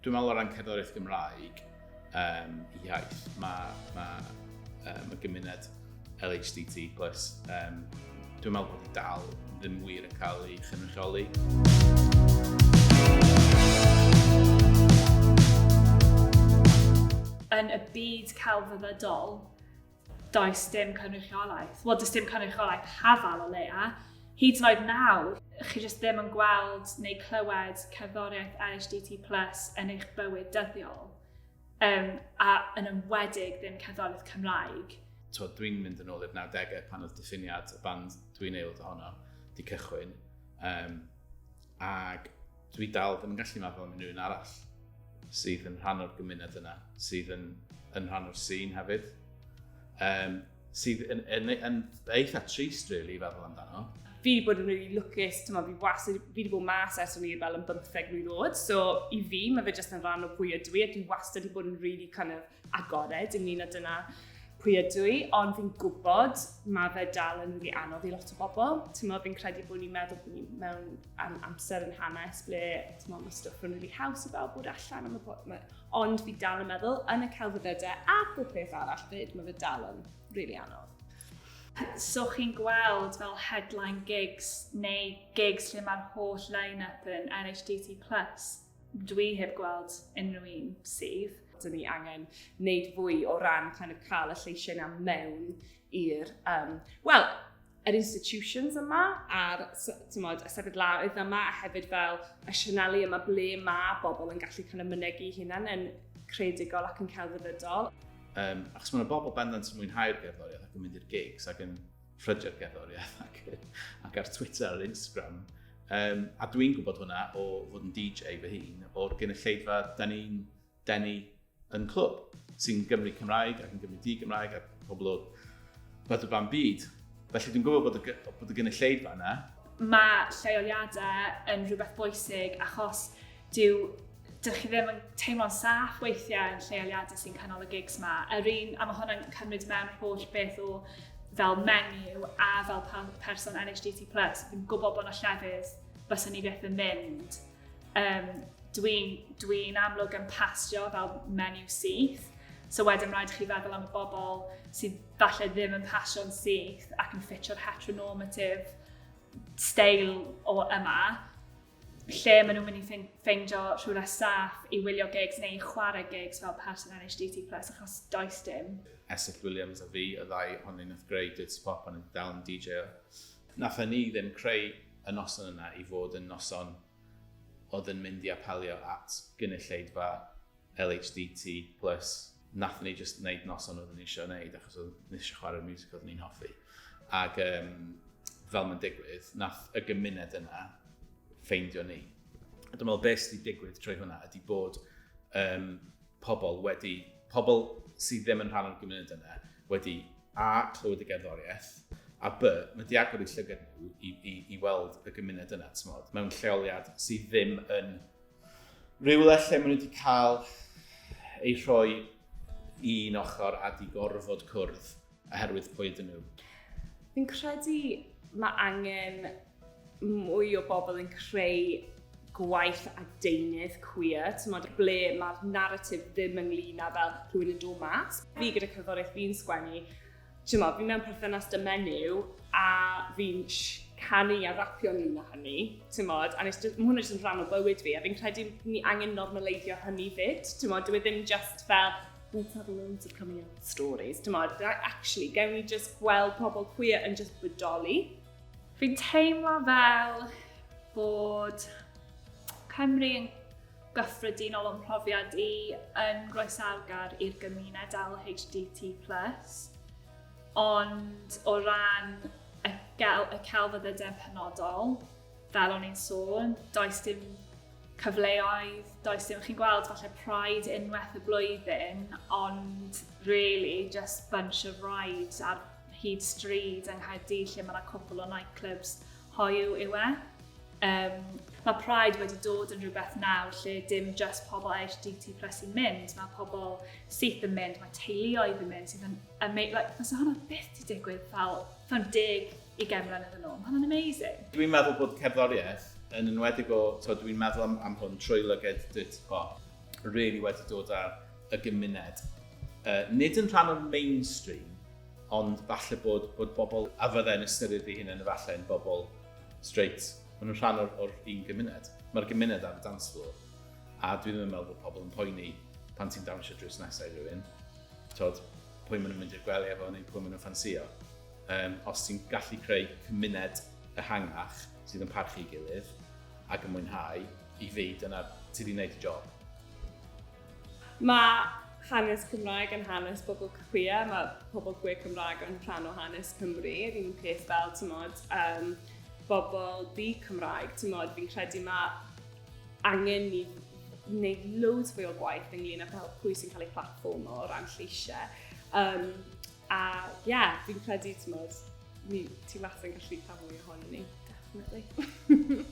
Dwi'n meddwl o ran cerddoriaeth Gymraeg, um, iaith, mae ma, um, y gymuned LHDT+, um, dwi'n meddwl bod hi dal ddim wir yn cael ei chynrychioli. Yn y byd celfyddydol, does dim cynrychiolaeth. Wel, does dim cynrychiolaeth hafal o leia. Hyd yn oed nawr, chi jyst ddim yn gweld neu clywed cerddoriaeth LHDT plus yn eich bywyd dyddiol. Um, a yn enwedig ddim cerddoriaeth Cymraeg. Twod, dwi'n mynd yn ôl i'r 90au pan oedd diffiniad y band dwi'n aelod ohono di cychwyn. Um, ac dwi dal ddim yn gallu meddwl am unrhyw un arall sydd yn rhan o'r gymuned yna, sydd yn, yn rhan o'r sîn hefyd. Um, sydd yn, yn, yn, eitha trist, really, i feddwl amdano. Fi wedi bod yn really lwcus, ti'n fi wastad, fi wedi bod mas ers o'n i fel yn 15 mlwydd oed, so i fi, mae fe jyst yn rhan o pwy ydw i, a dwi wastad wedi bod yn really kind of agored ynglyn â dyna pwy ydw i, ond fi'n gwybod mae fe dal yn rili anodd i lot o bobl. Ti'n meddwl, fi'n credu bod ni'n meddwl bod ni mewn am amser yn hanes ble ti'n meddwl, mae stwff yn rili haws i fel bod allan. Am y ma, ond fi dal yn meddwl, yn y celfyddydau a pob peth arall fyd, mae fe dal yn rili anodd. So chi'n gweld fel headline gigs neu gigs lle mae'r holl line-up yn LHDT+, dwi heb gweld unrhyw un sydd. Dyn ni angen wneud fwy o ran kind of cael y lleisiau yna mewn i'r, um, wel, yr institutions yma a'r tymod, y sefydlaoedd yma a hefyd fel y sianeli yma ble mae bobl yn gallu kind of mynegu hunan yn creadigol ac yn celfyddydol. Um, achos mae yna bobl bendant yn mwynhau'r gerddoriaeth ac yn mynd i'r gigs ac yn ffrydio'r gerddoriaeth ac, ac ar Twitter a'r Instagram. Um, a dwi'n gwybod hwnna o fod yn DJ fy hun, o'r gynulleidfa da ni'n denu yn clwb, sy'n Gymru Cymraeg ac yn Gymru di-Gymraeg a pobl o bedwar ban byd. Felly dwi'n gwybod bod y, bod y gynulleidfa yna. Mae lleoliadau yn rhywbeth bwysig achos dyw dych chi ddim yn teimlo'n saff weithiau yn lleoliadau sy'n cynnal y gigs ma. Yr un, a mae hwnna'n cymryd mewn holl beth o fel menyw a fel person LHDT+, fi'n gwybod bod yna llefydd byswn i byth yn mynd. Um, Dwi'n dwi amlwg yn pasio fel menyw syth, so wedyn rhaid chi feddwl am y bobl sydd falle ddim yn pasio'n syth ac yn ffitio'r heteronormative steil o yma, lle maen nhw'n mynd i ffeindio rhywle saff i wylio gigs neu i chwarae gigs fel person LHDT+, achos does dim. Esyllt Williams a fi, y ddau ohonyn nath greu Dirty Pop a dal yn DJ o. Nathon ni ddim creu y noson yna i fod yn noson oedd yn mynd i apelio at gynulleidfa LHDT+. Nathon ni just wneud noson oedden ni eisiau wneud achos oedd ni eisiau chwarae'r music oedden ni'n hoffi. Ac um, fel mae'n digwydd, nath y gymuned yna ffeindio ni. A dwi'n meddwl beth sydd wedi digwydd trwy hwnna ydy bod um, pobl wedi, pobl sydd ddim yn rhan o'r gymuned yna wedi A, clywed y gerddoriaeth, a B, mae wedi agor eu llygad nhw i, i, i weld y gymuned yna, tmod, mewn lleoliad sydd ddim yn rhywle lle maen nhw wedi cael eu rhoi i un ochr a di gorfod cwrdd oherwydd pwy ydyn nhw. Fi'n credu mae angen mwy o bobl yn creu gwaith a deunydd queer, ti'n ble mae'r narratif ddim ynglyn â fel rhywun yn dod mas. Fi gyda cerddoriaeth fi'n sgwennu, ti'n mo, fi mewn perthynas dy menyw a fi'n canu a rapio ynglyn â hynny, ti'n modd, a just, mae hwnna jyst yn rhan o bywyd fi, a fi'n credu ni angen normaleiddio hynny fyd, ti'n modd, dyw e ddim just fel, let's have loads of coming out stories, ti'n modd, actually, gewn ni just gweld pobl queer yn just bodoli. Fi'n teimlo fel bod Cymru yn gyffredinol o'n profiad i yn groesawgar i'r gymuned LHDT+, ond o ran y, gel, y celfyddydau penodol, fel o'n i'n sôn, does dim cyfleoedd, does dim, chi'n gweld falle Pride unwaith y blwyddyn, ond really just bunch of rides ar hyd stryd yng Nghaerdydd lle mae yna cwpl o nightclubs hoyw yw e. Um, mae Pride wedi dod yn rhywbeth nawr lle dim just pobl LHDT plus sy'n mynd, mae pobl syth yn mynd, mae teuluoedd yn mynd sydd yn amazing. Like, fysa hwnna byth di digwydd fel fan 10, 20 mlynedd yn ôl. Mae hwnna'n amazing. Dwi'n meddwl bod cerddoriaeth, yn enwedig o, to, dwi'n meddwl am, am hwn trwy lyged Dirty Pop. really wedi dod ar y gymuned. Nid yn rhan o'r mainstream, ond falle bod bobl a fydde'n ystyried eu hunain efallai yn bobl straight. Maen nhw'n rhan o'r un gymuned. Mae'r gymuned ar y dance floor. A dwi ddim yn meddwl bod pobl yn poeni pan ti'n dawnsio drws nesau i rhywun. Tod, pwy maen nhw'n mynd i'r gwely efo neu pwy maen nhw'n ffansio. Os ti'n gallu creu cymuned ehangach sydd yn parchu gilydd ac yn mwynhau, i fi, dyna ti wedi gwneud y job. Mae hanes Cymraeg yn hanes bobl queer, mae pobl queer Cymraeg yn rhan o hanes Cymru. Yr un peth fel, ti'n modd, bobl ddu Cymraeg, ti'n modd, fi'n credu mae angen ni wneud loads fwy o gwaith ynglyn â fel pwy sy'n cael ei platfform o ran lleisiau. A ie, yeah, fi'n credu, ti'n modd, ti wastad yn gallu cael mwy ohono ni, definitely.